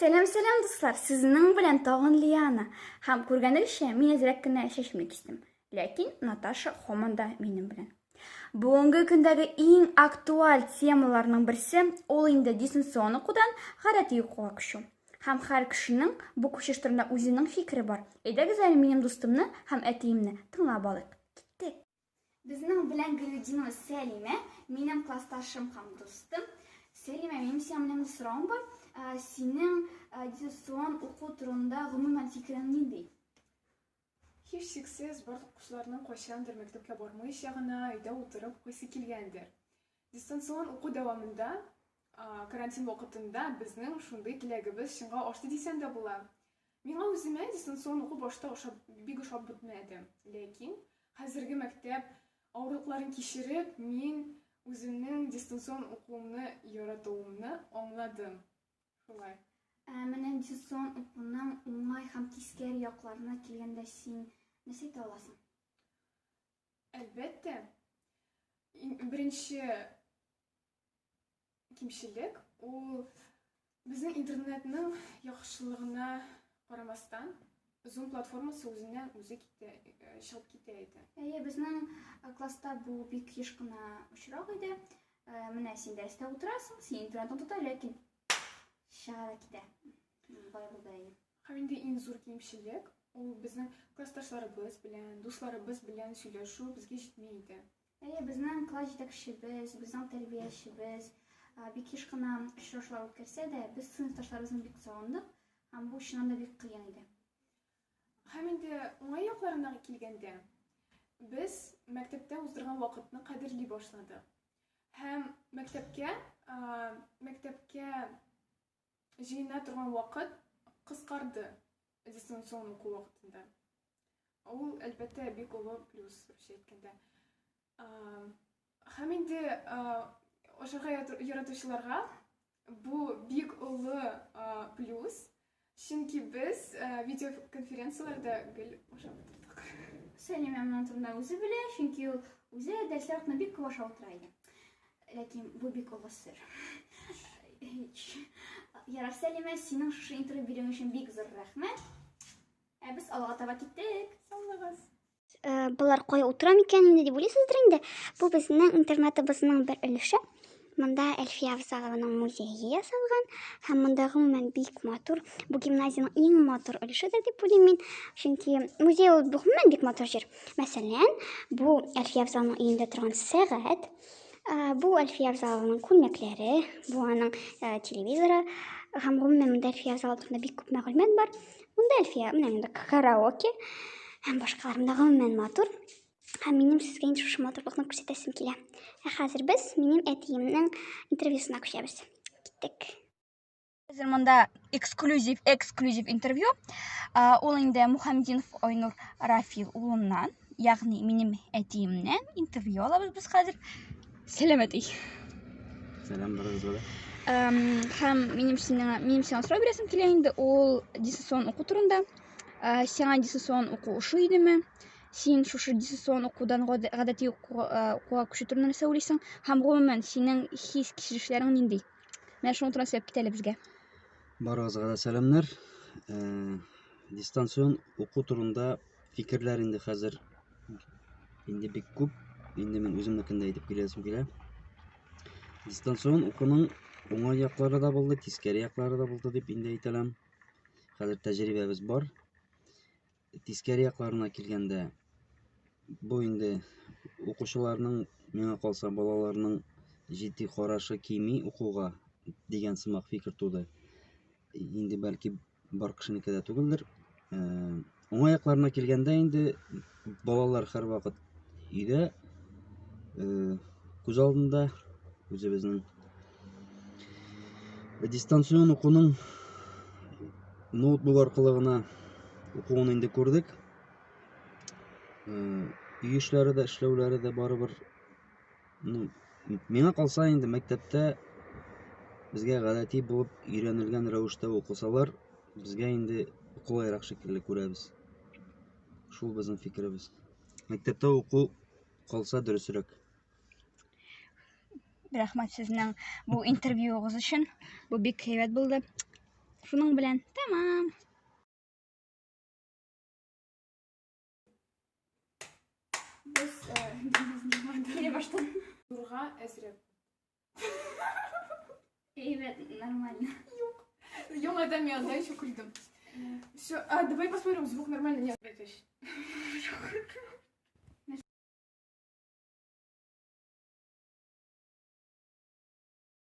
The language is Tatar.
Сәлам, сәлам, дуслар! Сезнең белән тагын Лиана. Һәм күргәнегезчә, мин әзрәк кенә чәчемне кистем. Ләкин Наташа һаман да минем белән. Бүгенге көндәге иң актуаль темаларның берсе ул инде дистанцион укудан гадәти укуга күчү. Һәм һәр кешенең бу күчеш турында үзенең фикере бар. Әйдәгез әле минем дустымны һәм әтиемне тыңлап алыйк. Киттек! Безнең белән Гөлүдинова Сәлимә, минем классташым һәм дустым. Сәлимә, минем сиңа менә мондый соравым бар. Синең дистанцион уку турында гомумән фикерең нинди? Һичшиксез, барлык укучыларның кайчандыр мәктәпкә бармыйча гына өйдә утырып укыйсы килгәндер. Дистанцион уку дәвамында, карантин вакытында безнең шундый теләгебез чынга ашты дисәм дә була. Миңа үземә дистанцион уку башта ошап, бик ошап бетмәде. Ләкин хәзерге мәктәп авырлыкларын кичереп, мин үземнең дистанцион укуымны яратуымны аңладым. Шулай. Ә менә дистанцион укуның уңай һәм тискәре якларына килгәндә син нәрсә әйтә аласың? Әлбәттә, беренче Кимчелек ул безнең интернетның яхшылыгына карамастан, Zoom платформасы үзеннән үзе китә, э, чыгып китә иде. Әйе, безнең э, класста бу бик еш кына очрак иде. Э, менә син дәрестә утырасың, син интернетың тота, ләкин чыга да китә. Болай булды, әйе. Һәм инде иң зур кимчелек ул безнең классташларыбыз белән, дусларыбыз белән сөйләшү безгә җитми иде. Әйе, безнең класс җитәкчебез, безнең тәрбиячебез бик еш кына очрашулар үткәрсә дә, без сыйныфташларыбызны бик сагындык һәм бу чыннан да бик кыен иде. Һәм инде уңай якларына килгәндә, без мәктәптә уздырган вакытны кадерли башладык. Һәм мәктәпкә, мәктәпкә җыена торган вакыт кыскарды дистанцион уку вакытында. Ул, әлбәттә, бик олы плюс, русча әйткәндә. Һәм инде ашарга яратучыларга бу бик олы плюс, чөнки без видеоконференцияләрдә гел ашап утырдык. Сәлимә моның турында үзе белә, чөнки ул үзе дәресләр вакытында бик күп ашап утыра иде. Ләкин бу бик олы сер. Ярар, Сәлимә, синең шушы интервью бирүең өчен бик зур рәхмәт. Ә без алга таба киттек. Саулыгыз. Э, болар кая утыра микән инде дип уйлыйсыздыр инде. Бу безнең интернатыбызның бер өлеше. Монда Әлфия Авзалованың музее ясалган һәм монда гомумән бик матур. Бу гимназиянең иң матур өлешедер дип уйлыйм мин. Чөнки музей ул гомумән бик матур җир. Мәсәлән, бу Әлфия Авзалованың өендә торган сәгать, э, бу Әлфия Авзалованың күлмәкләре, бу аның э, телевизоры һәм гомумән монда Әлфия Авзалова турында бик күп мәгълүмат бар. Монда Әлфия, менә монда караоке һәм башкалар. Монда гомумән матур. Һәм минем сезгә инде шушы матурлыкны күрсәтәсем килә. Ә хәзер без минем әтиемнең интервьюсына күчәбез. Киттек. Хәзер монда эксклюзив, эксклюзив интервью. Ул инде Мухаммединов Айнур Рафил улыннан, ягъни минем әтиемнән интервью алабыз без хәзер. Сәлам, әти. Сәлам барыгызга да. Һәм минем сиңа, минем сиңа сорау бирәсем килә инде, ул дистанцион уку турында. Ә, сиңа дистанцион уку ошый идеме? Син шушы дистанцион укудан гадәти укуга күчү турында нәрсә уйлыйсың? Һәм гомумән, синең хис-кичерешләрең нинди? Менә шуның турында сөйләп кит әле безгә. Барыгызга да сәламнәр. Э, дистанцион уку турында фикерләр инде хәзер инде бик күп. Инде мин үземнекен дә әйтеп киләсем килә. Дистанцион укуның уңай яклары да булды, тискәре яклары да булды дип инде әйтә алам. Хәзер тәҗрибәбез бар. Тискәре якларына килгәндә, бу инде укучыларның, миңа калса, балаларның җитди карашы кими укуга дигән сымак фикер туды. Инде бәлки бар кешенеке дә түгелдер. Э, уңай якларына килгәндә инде балалар һәрвакыт өйдә э, күз алдында үзебезнең дистанцион укуның ноутбук аркылы гына укуын инде күрдек. Э, өй эшләре дә, эшләүләре дә барыбер ну, миңа калса инде мәктәптә безгә гадәти булып өйрәнелгән рәвештә укысалар, безгә инде кулайрак шикелле күрәбез. Шул безнең фикеребез. Мәктәптә уку калса дөресрәк. Рәхмәт сезнең бу интервьюыгыз өчен. Бу бик әйбәт булды. Шуның белән тәмам. Без Кире баштан. Зурга әзрәк. Әйбәт, нормально. Яңадан мин анда еще көлдем. Все, а давай посмотрим, звук нормально. Нет, блядь, вообще.